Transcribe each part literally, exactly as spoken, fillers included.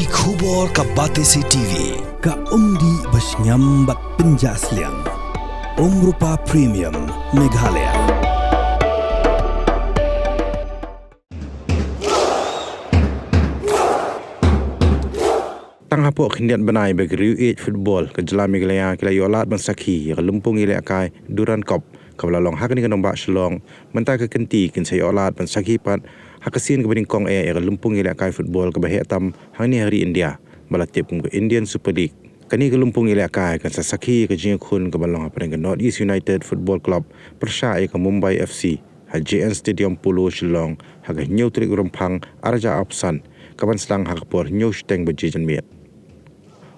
Ki khubor ka Batesi T V, ka umdih ba shngiam bad pynjah sliang. Umrupa Premium, Meghalaya. Tang hapoh khyndiat bnai ba ki riew ïeit football ka jylla Meghalaya ki la ïoh lad ban sakhi ïa ka lympung ïalehkai Durand Cup kaba la long ha kane ka nongbah Shillong. Mynta ka kynti kin sa ïoh lad ban sakhi pat ha ka sien kaba nyngkong eh ïa ka lympung ïalehkai football kaba heh tam hangne ha ri India, ba la tip kum ka Indian Super League. Kane ka lympung ïalehkai kan sa sakhi ïa ka jingïakhun kaba long hapdeng ka North East United Football Club pyrshah ïa ka Mumbai F C ha J N Stadium Polo Shillong ha ka hynñiew tarik u Rymphang ar hajar arphew san, kaban sdang ha ka por hynñiew shiteng baje janmiet.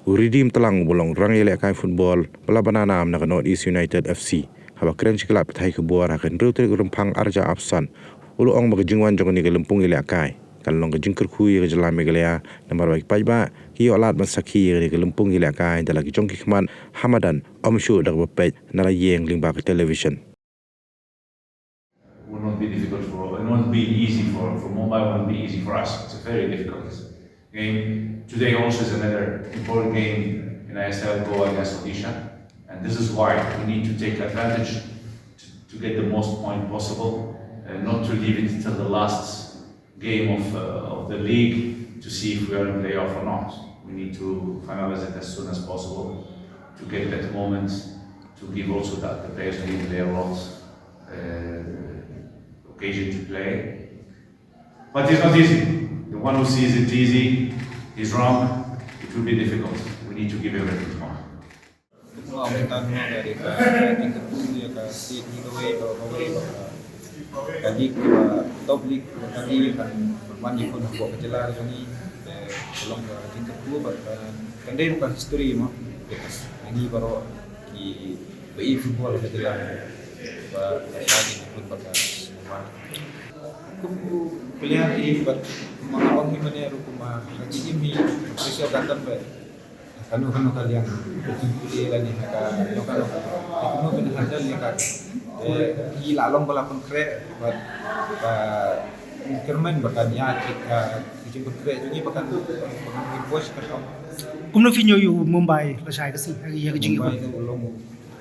U Redeem Tlang uba long rang ïalehkai football ba la bna nam na ka North East United F C, haba kren sha ki lad pathai khubor ha ka hynriew tarik u Rymphang ar hajar arphew san, u la ong ba ka jingwan jong kane ka lympung ïalehkai kan long ka jingkyrkhu ïa ka jylla Meghalaya, namar ba ki paidbah ki ïoh lad ban sakhi ïa kane ka lympung ïalehkai da la ki jong ki khmat ha madan, ym shuh da kaba peit na la ïing lyngba ka television. Will not be difficult for, it won't be easy for, for Mumbai, won't be easy for us. It's a very difficult game. Today also is another important game in I S L, Goa against Odisha. And this is why we need to take advantage to, to get the most point possible, uh, not to leave it till the last game of, uh, of the league to see if we are in playoff or not. We need to finalize it as soon as possible to get that moment, to give also that the players who need their roles, uh, occasion to play. But it's not easy. The one who sees it easy is wrong. It will be difficult. We need to give everything tomorrow. Kumba mynta ngi ong ka dei ka jingkyrkhu ïa ka state ni kawei pa kawei ba ka league ba top league ba ka league kan wan ïakhun hapoh ka jylla ka jong ngi. Te ka long ka jingkyrkhu bad ka kan dei ka history mo. Te ka ngi baroh ki ba i football ka jylla ba ka shah ïakhun bad ka wan. Kum u player i bad ma nga ong hi mane ruh kumba ka jingim hi pressure ka don ba Kano kano ka liang ka jingpule lane ha ka kano kano ka kano kano ka handle ïa ka. Eh, i la long ba la pynkhreh bad ka kyrmen ba kan ïa ki ka ki jingpynkhreh jong i ba kan ba kan improve ka shong. Kumno phi ñiew ïa u Mumbai lashai ka sngi ha ïa ka jingïoh? Mumbai ka long u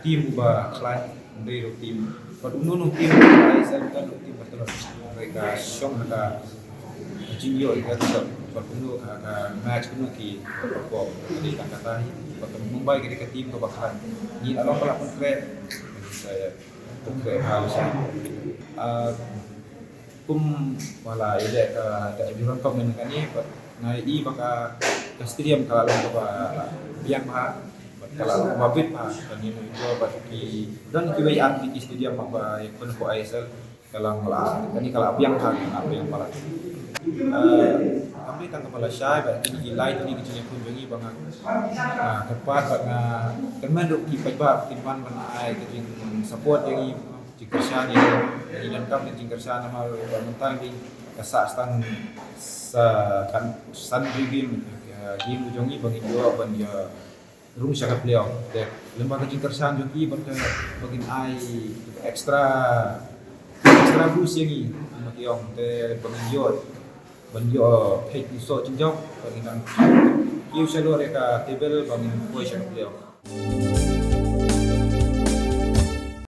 team uba khlaiñ. Hynrei ruh team bad uno uno team ba ai sel kan ruh team ba tlot. Hynrei ka shong ha ka jingïoh ka tlot bad uno ha ka match uno ki perform. Hynrei tang kata hi bad ka Mumbai ka dei ka team kaba khlaiñ. Ngi la long ba la pynkhreh. Sa pynkhreh bha lashai. Ah, Kum ba la ïaleh ka da Durand Cup mynne kane bad nga ïohi ba ka ka stadium ka la long kaba biang bha bad ka la long ba bit bha kane mynta bad ki don kiwei ar tylli ki stadium ba ïakhun hapoh I S L ka long la kane ka la biang bha ka la biang palat. Kam dei tang kaba lashai bad kine ki lai tylli ki jingïakhun jong ngi ba nga nga kyrpad bad nga kyrmen ruh ki paidbah kin wan ban ai ka jingsupport jong ngi. Jingkyrshan ïa ngi donkam ka jingkyrshan namar ba mynta ngi ka sah tang sa kan san game game jong ngi ba ngin ïoh ban ïa rung sha ka playoff. Te lem bad ka jingkyrshan jong ki bad ka ba ngin ai extra extra boost ïa ngi. Ba ki ong te ba ngin ïoh ban ïoh peit ngi soh jingjop ba ngin nang kiew shalor ïa ka table ba ngin poi sha ka playoff.